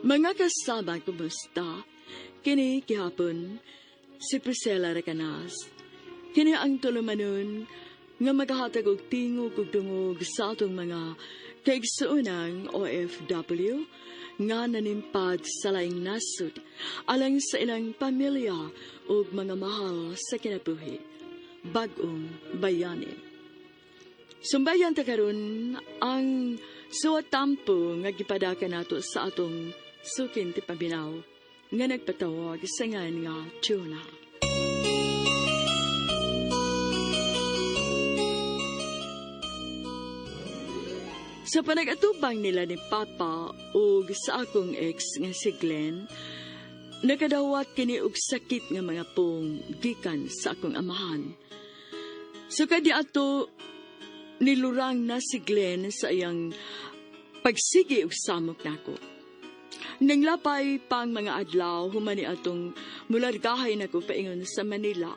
Mga kasama, kumusta? Kini gihapon si Priscilla Recanas. Kini ang tulumanon nga maghahatag og tingog ug dungog sa atong mga kaigsuonang OFW nga nanimpad sa laing nasod alang sa ilang pamilya ug mga mahal sa kinabuhi. Bag-ong bayani. Sumbayan ta karon ang suwatampo nga gipadaka nato sa atong sukin ti paminaw nga nagpatawag sa ngan nga Tuna. Sa panag-atubang nila ni Papa ug sa akong ex nga si Glenn, nakadawat kini og sakit nga mga pong gikan sa akong amahan. So kadi ato nilurang na si Glenn sa iyang pagsigi og samok nako. Nanglapay pang mga adlaw human ni atong mulargahay nako paingon sa Manila.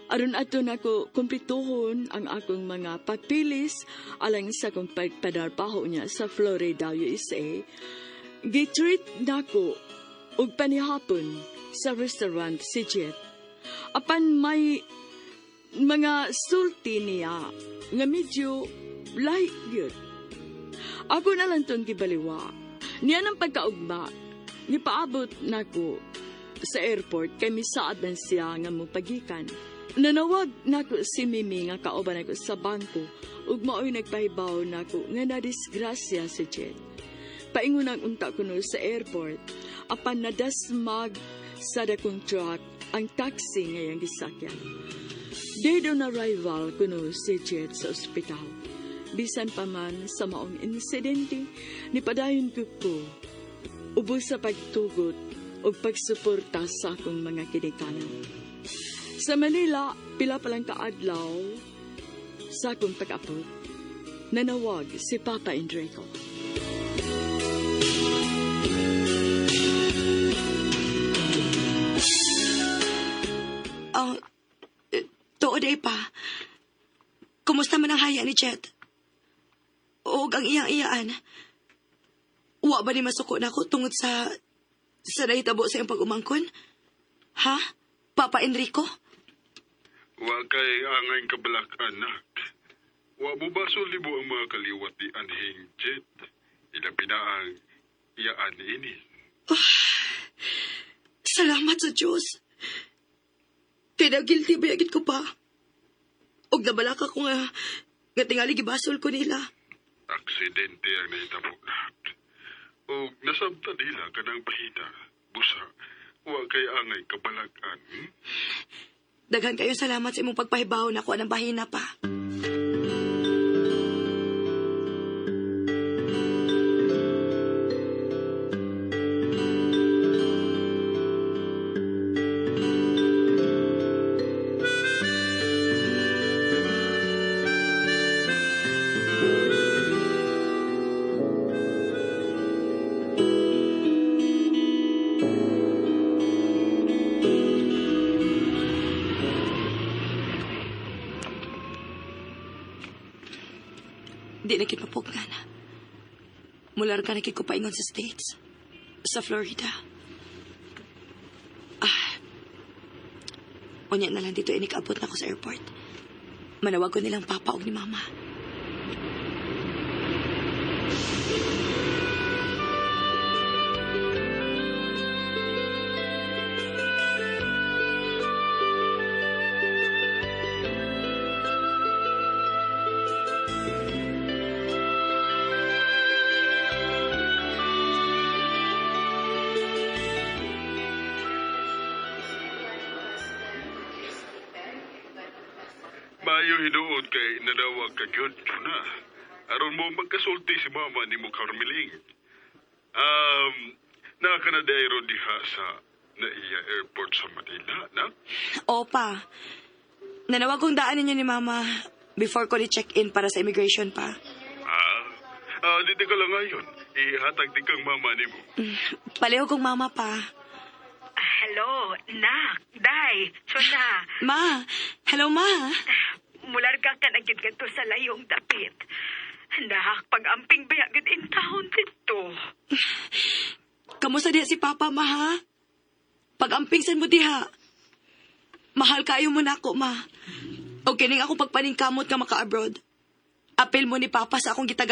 Aron ato nako kumpletuhon ang akong mga papilis alang sa akong pagpadarpaho niya sa Florida, USA. Gitreat nako og panihapon sa restaurant si Jet. Apan may mga sulti niya nga medyo lahi gyud. Ako na lang tong gibaliwa. Niya ng pagkaugma, nipaabot nako sa airport kay misaad man siya nga mopagikan. Nanawag nako si Mimi nga kauban nako sa bangko ug mao'y nagpahibaw nako nga nadisgrasya si Jet. Paingon ang unta kuno sa airport apan nadasmag sa dakong truck ang taxi nga iyang gisakyan. Dead on arrival kuno si Jet sa ospital. Bisan pa man sa maong insidente, nipadayon ko ko ubos sa pagtugot ug pagsuporta sa akong mga kinikanan. Sa Manila, pila pa lang kaadlaw sa akong pag-abot, nanawag si Papa Enrico. Oh, tuod ay pa. Kumusta man ang haya ni Jet? Og ang iyang iyaan. Wa ba ni masuko nako tungod sa nahitabo sa iyang pag-umangkon? Ha? Papa Enrico? Wa kay angay kabalak, anak. Wa mo basol nimo ang mga kaliwat ni Anhing Jet. Ilabi na ang iyaan ini. Salamat sa Diyos. Kay na-guilty ba ko pa? Og nabalaka ko nga tingali gibasol ko nila. Aksidente ang nahitabo, nak. O nasabtan nila kanang bahina. Busa, wa kay angay kabalakan. Daghan kayo salamat sa imong pagpahibaw na ako anang bahina pa. Di na gid mapugnan. Mularga na gid ko paingon sa States. Sa Florida. Ah. Unya na lang dito inikabot na ako sa airport. Manawag ko nilang papa og ni mama. Maayo hinuon kay nanawag ka gyud na. Aron mo magkasulti si mama nimo Carmeling. Naa ka na dayro diha sa NAIA Airport sa Manila, na? Opa. Nanawag kong daan ninyo ni mama before ko ni-check-in para sa immigration pa. Dito ka lang ngayon. Ihatag di kang mama nimo. Paleho kong mama pa. Hello, nak, day, Chona. Ma, hello ma. Mularga ka na gid kadto sa layong dapit. Nak, pag-amping baya gid in town dito. Kamusta diha si Papa, ma, ha? Pag-amping mo diha. Mahal kayo mo nako, ma. O kining ako pagpaningkamot nga maka-abroad. Apil mo ni Papa sa akong gitaga.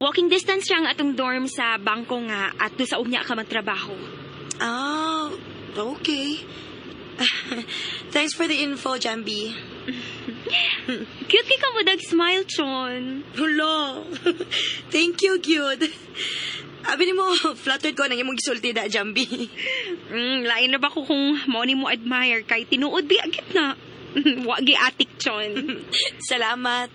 Walking distance ra ang atong dorm sa bangko nga at sa unya ka magtrabaho. Ah, okay. Thanks for the info, Jambi. Cute kay ka mo smile, Chon. Hulo. Thank you, cute. Abi nimo, flattered ko nang imong gisulti da, Jambi. Lain na ba ko kung mao ni mo admire kay tinuod bi agit na. Wa gi atik, Chon. Salamat.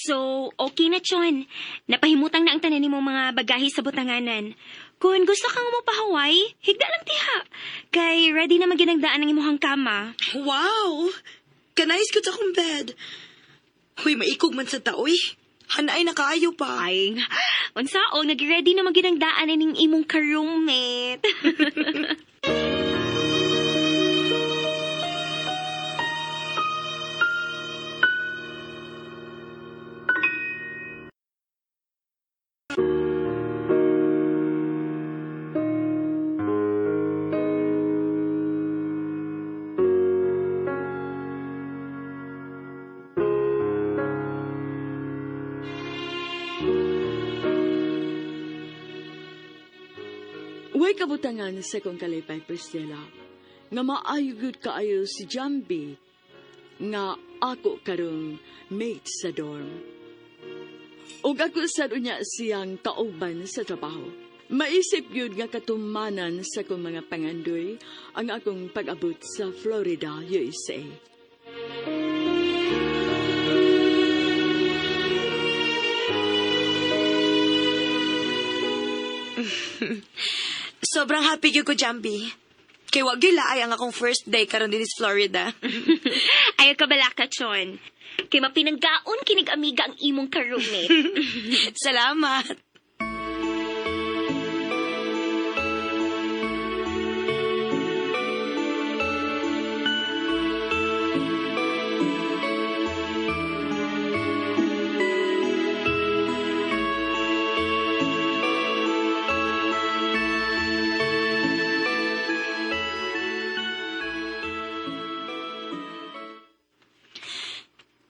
So, okay na, Chon. Napahimutang na ang tanan nimo mga bagahe sa butanganan. Kung gusto kang mo pahaway, higda lang tiha. Kay ready na maginagdaan ang imuhang kama. Wow! Kanais ko sa akong bed. Huy, maikog man sa taoy. Hanay na kaayo pa. Ay, unsaon, nag-ready na maginagdaan ining imong ka-roommate. Way kabutangan sa kong kalipay, Priscilla, nga maayo gyud kaayo si Jambi, nga ako karong mate sa dorm. Ug ako sad unya siyang kauban sa trabaho. Maisip gyud nga katumanan sa kong mga pangandoy ang akong pag-abot sa Florida, USA. Sobrang happy gyud ko, Jambi. Kay wag gyud laay ang akong first day karon din sa Florida. Ayaw ka balaka, Chon. Kay mapinanggaon kinig amiga ang imong ka-roommate. Salamat.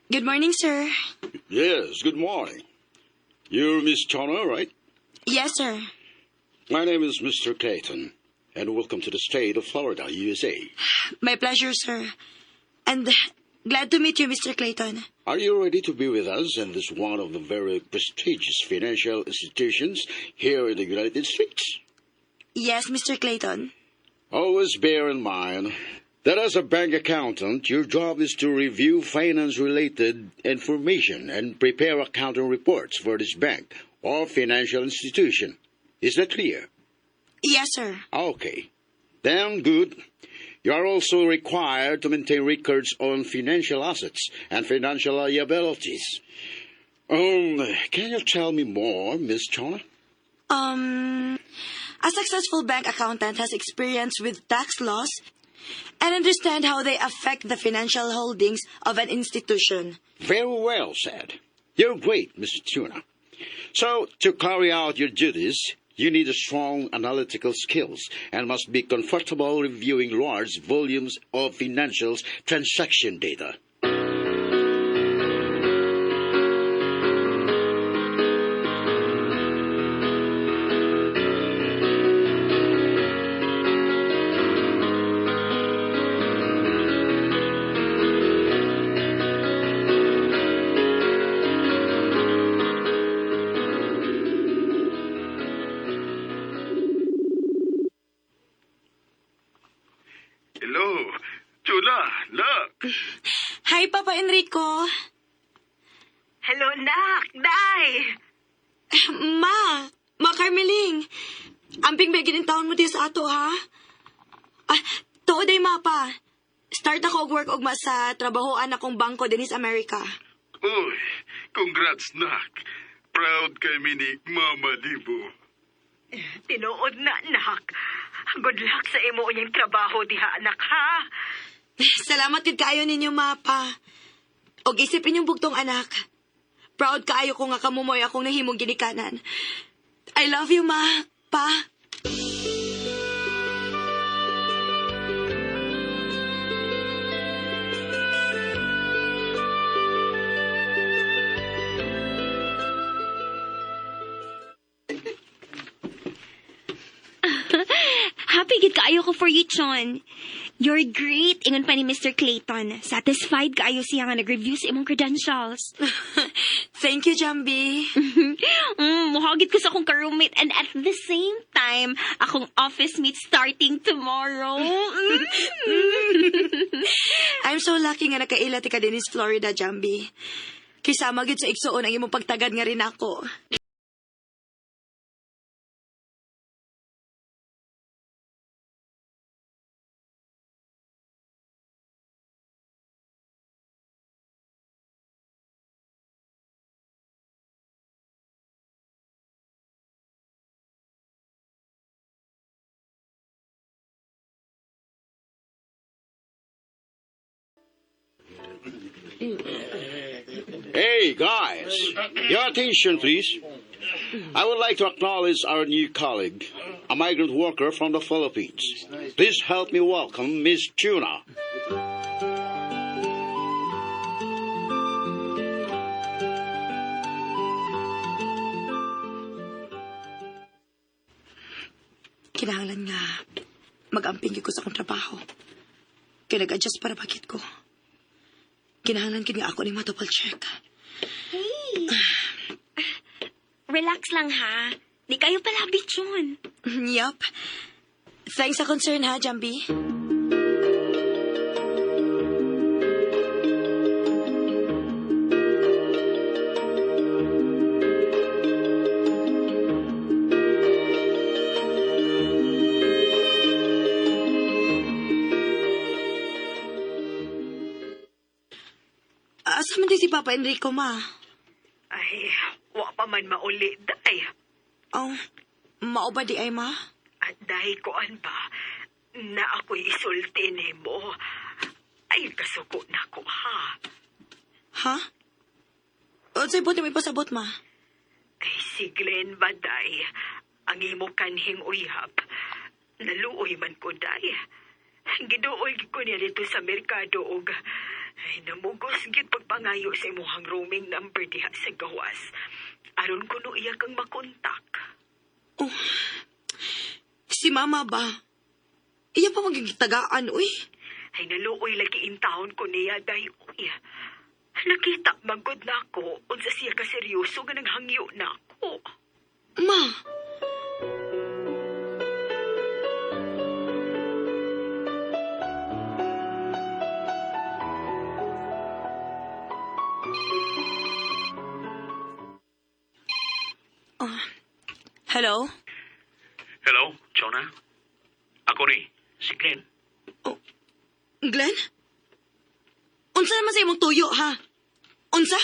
Good morning, sir. Yes, good morning. You're Miss Turner, right? Yes, sir. My name is Mr. Clayton, and welcome to the state of Florida, USA. My pleasure, sir. And glad to meet you, Mr. Clayton. Are you ready to be with us in this one of the very prestigious financial institutions here in the United States? Yes, Mr. Clayton. Always bear in mind That as a bank accountant, your job is to review finance-related information and prepare accounting reports for this bank or financial institution. Is that clear? Yes, sir. Okay. Then good. You are also required to maintain records on financial assets and financial liabilities. Can you tell me more, Miss Chona? A successful bank accountant has experience with tax laws and understand how they affect the financial holdings of an institution. Very well said. You're great, Mr. Tuna. So, to carry out your duties, you need strong analytical skills and must be comfortable reviewing large volumes of financial transaction data. Hello, Chula, nak. Hi, Papa Enrico. Hello, nak! Day! Ma, Ma Carmeling. Amping begin in taon mo di sa ato, ha? Ah, tuod ay mapa. Start ako og work ugma sa trabahoan akong bangko dinhi sa America. Uy, congrats, nak. Proud kay mi ni Mama Libo. Tinuod na, nak. Good luck sa imo unyang trabaho diha, anak, ha? Salamat gid kaayo ninyo, mapa. Og isip inyong bugtong anak. Proud kaayo ko nga kamo mo'y akong nahimong ginikanan. I love you, ma, pa. Happy gid kaayo ko for you, Chon. You're great, ingon pa ni Mr. Clayton. Satisfied kaayo siya nga nag-review sa imong credentials. Thank you, Jambi. Muhagit ko sa akong ka-roommate and at the same time, akong office mate starting tomorrow. I'm so lucky nga nakaila ti ka dinhi sa Florida, Jambi. Kisama gyud sa igsuon ang imong pagtagad nga rin ako. Hey, guys! Your attention, please. I would like to acknowledge our new colleague, a migrant worker from the Philippines. Please help me welcome Miss Tuna. Kinahanglan nga mag-amping gyud ko sa akong trabaho. Kay nag-adjust para bakit ko. Kinahanglan gid nga ako ni ma-double check. Hey! Relax lang ha. Di kayo palabi, Chon. Yup. Thanks sa concern ha, Jambi. Asa man di si Papa Enrico, ma? Ay, wa pa man mauli, day. Oh, mao ba di ay, ma? At day, kuan ba, na ako'y isulti nimo. Ay, kasuko na ko, ha? Ha? Unsay buti mo ipasabot, ma? Kay si Glenn ba, day, ang imo kanhing uyab. Naluoy man ko, day. Giduoy gid ko niya dito sa merkado og ay, namugos gid pagpangayo sa imuhang roaming number diha sa gawas. Aron kuno iya kang makontak. Oh, si mama ba? Iya pa magigitagaan, uy. Ay naluoy lagi in town ko niya day uy. Nakita magod na ako unsa siya ka seryoso nga naghangyo na ako. Ma, Hello? Hello, Chona. Ako ni, si Glenn. Oh, Glenn? Unsa naman sa imong tuyo, ha? Unsa?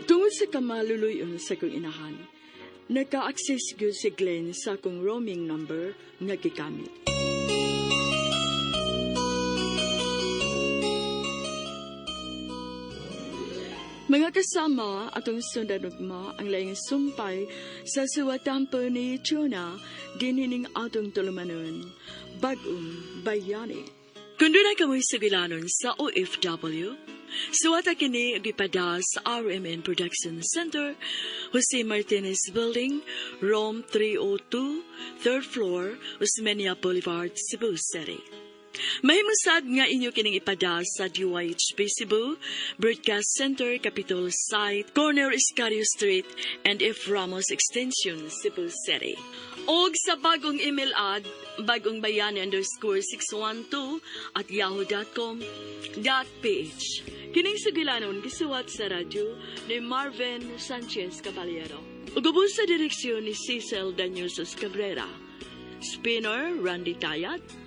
Tungod sa kamaluluyon sa kong inahan, naka-access gyud si Glenn sa akong roaming number nga gigamit. Mga kasama atong sundan ugma ang laing sumpay sa suwatampo ni Chona dinining atong tulumanon, Bagong Bayani. Kung doon kamoy sugilanon sa OFW, suwata kini og ipada sa RMN Production Center, Jose Martinez Building, Room 302, 3rd floor, Osmeña Boulevard, Cebu City. Mahimusad nga inyo kining ipada sa DYHP Cebu, Broadcast Center, Capitol Site, Corner Iscario Street, and F. Ramos Extension, Cebu City. Og sa bagong email ad, bagongbayani_612@yahoo.com.ph. Kining sugilanon gisuwat sa radyo ni Marvin Sanchez Caballero. Ug ubos sa direksyon ni Cecil Daniusos Cabrera. Spinner Randy Tayat.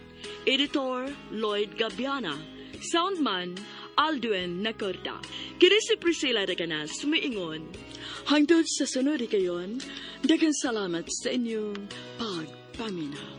Editor Lloyd Gabiana. Soundman Aldwin Nacorda. Kini si Priscilla Reganas, sumiingon. Hangtod sa sunod kayon, daghang salamat sa inyong pagpaminaw.